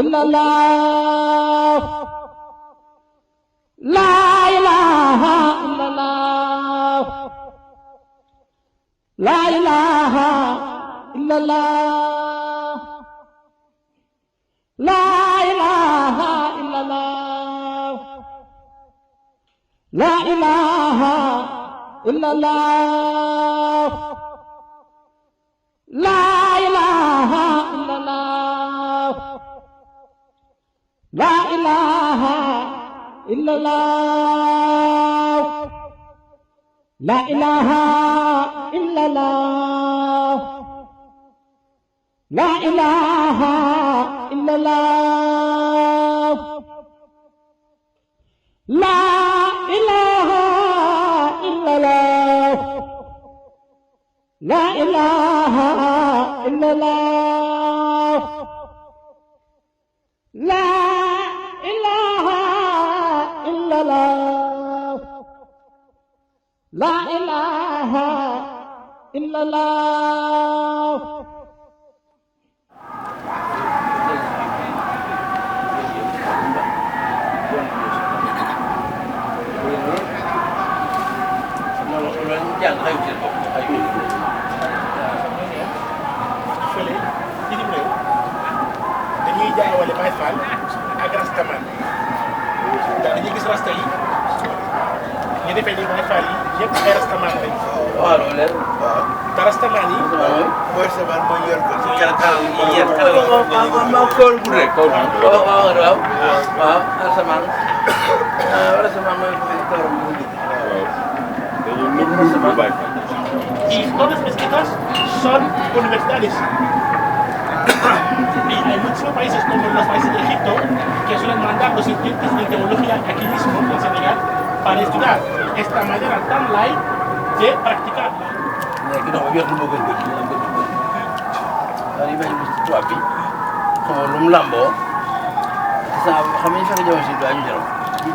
illallah la ilaha illallah la ilaha illallah la ilaha illallah la ilaha illallah la ilaha illallah la ilaha illallah la ilaha illallah la ilaha illallah la ilaha illallah la ilaha illallah la ilaha illallah la ilaha illallah jàng xayu seen bopp xayu fële bitim réew dañuy jaawale Baye Fall ak rastaman ndax dañuy gis rasta yi ñu defee ni Baye Fall yi yëpp ay rastaman lañ. waaw loolu leer waaw te rastaman yi. mooy sabar mooy yor ko ci kala yi yer kala ma kool bu rek kool waaw waaw waaw waaw rastaman rastaman mooy torom bu nit y todas mis citas son universitarias. Y hay muchos países como los países de Egipto que suelen mandar los estudiantes de teología aquí mismo en Senegal para estudiar esta manera tan light de practicar. léegi nag yor lu ma gën gën yi may tubaab bi xam nga lu mu lamboo saa xam nga fekk jamono si doy ñu jaram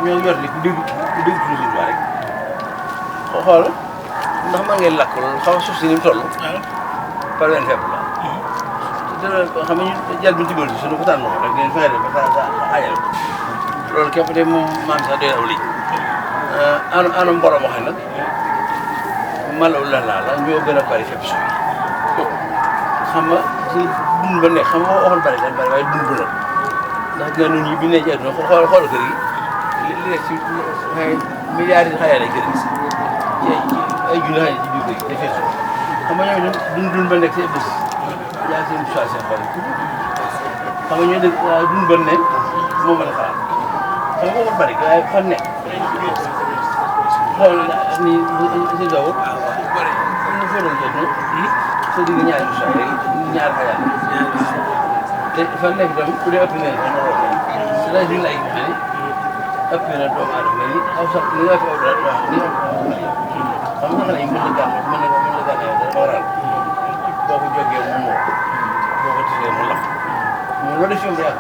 ñoo yor li ku dégg tuuti si rek xool ndax man ngeen lakk loolu xaw suuf si ni mu toll par leen fepp la te xam nga ñu jël bi tibbal si suñu ko tànn rek ngeen fexe ba xaajal ko loolu képp de moom maam sax doy na aw liñ anam borom waxee nag malaw la ñoo gën a bari fépp suuf xam nga si dund ba nekk xam nga waxoon bari dañ bari waaye dund ba nag ndax nga nun ñi bi ne ci àdduna xool kër gi li nekk si milliards yi xayaa lay kër gi ay junni xayaa ci biir kër gi dafay suuf xam nga ñoom dund ba nekk si bés yaa seen choix seen bari xam nga ñoo dëgg dund ba ne moo mën a xalaat xam nga waxoon bari waaye fan nekk xool ni si dawul ñu fodoon jot na sa digg ñaari choix rek ñaar xayaa te fan nekk tam ku dee ëpp na ne c'est la journée ay xam ne ëpp na doomu aadama ni aw sax ni nga fi aw dara wax ni xam nga xale yi mën na gàll mën na gàll yow dara waral boo ko jógee mu moo boo ko tisee mu lam mais loolu def yomb yàgg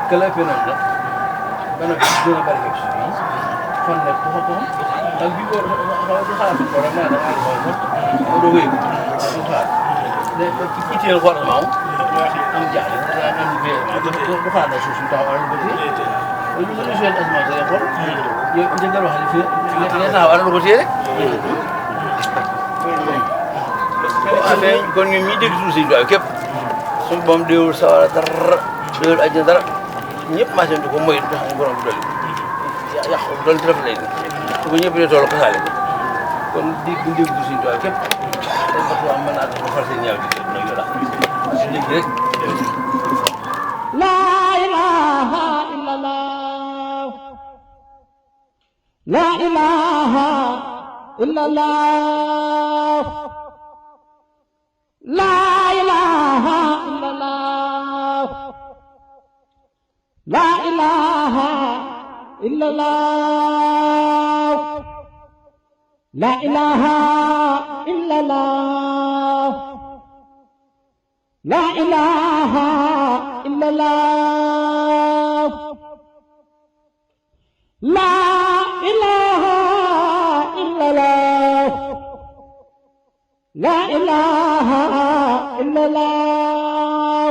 que la ëpp noonu la ba nag gën a bari fekk suuf yi fan nekk bu ko ak bi boo du xalaat ko rek naa da ngaa di xool sax doo ko yëg du xalaat ci itteel xool maaw am jaaxle am du xalaat na suuf si taxaw wala lu ko téye lu ko joué asement sa xool yow njëkkal wax ne fii nga taxaw wala lu ko téye rek amee kon ñun ñi dégg suuf si doy képp suñu boom déewul sawara dara déewul àjjana dara ñëpp marché di ko moy ndax borom bi dolli yàqu dolli ci rafet lay su ko ñëpp ne tool ko saale kon dégg suuf si doy képp dañ ko wax mën naa tax ba far seen ñaaw di nag yow daal léegi rek la ilaha illallah la ilaha illallah la ilaha illallah la ilaha illallah la ilaha illallah la ilaha illallah la ilaha illallah la ilaha illallah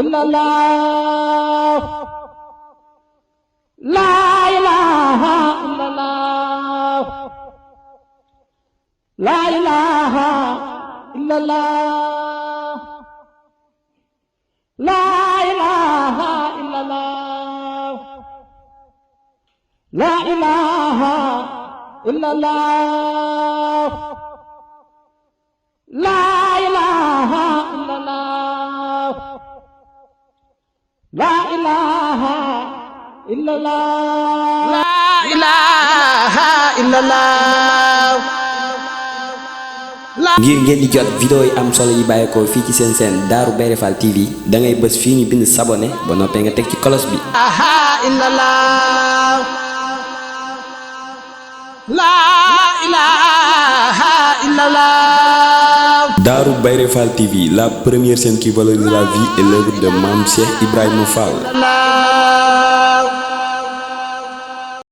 illallah la ilaha illallah la ilaha illallah la ilaha illallah la ilaha illallah la ilaha illallah la ilaha illallah la ilaha illallah ngir ngeen di jot vidéo yi am solo yi bàyyeekoo fii ci seen seen Darou Baye Fall TV da ngay bës fii ñu bind s'abonner ba noppee nga teg ci cloche bi. Darou Baye Fall TV, la première chaîne qui valorise la vie et l'œuvre de Mame Cheikh Ibrahima Fall.